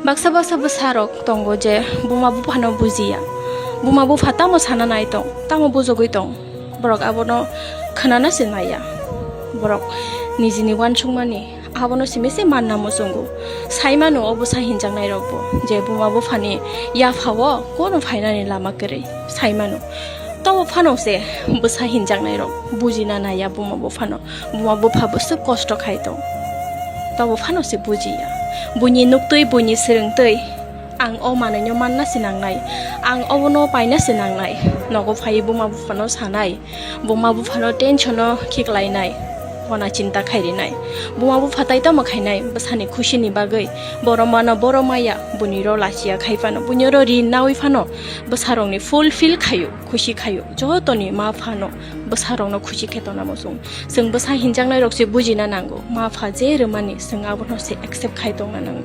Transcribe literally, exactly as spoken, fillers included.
Baksa baksa bwsarok tongo je buma buphano bujiya. Buma bupha tamo sana nai tong, tamo bujogwi tong. Borok abono khwnana se naiya. Borok nijini uansukmani abono simi se manna muchungo. Saimano o bwsa hinjaknairokbo je buma buphani yaphao kono phainani lama kwrwi. Saimano. Tobo phano se bwsa hinjaknairok bujina naiya buma buphano. Buma bupha bwswk kosto khai tong. Tobo phano se bujiya. Buini nuktwi, buini swrwngtwi. Ang o manwino manna se nangnai. Ang obono paina se nangnai. Nogo phaiwi buma buphano sanai. Buma buphano tension-o khiklainai. Hona chinta khairinai. Buma bupha tai tamo khainai. Bwsani khusini bagwi. Borok mano, borok maya. Buini ro lachiya khai phano. Buini ro ri nawi phano. Bwsarokni fulfill khaio. Khusi khaio. Jotoni ma phano. Bwsarokno khusi khe tongna muchung. Chwng bwsa hinjaknairok se bujina nango. Ma pha je rwmani chwng abono se accept khai tongna nango.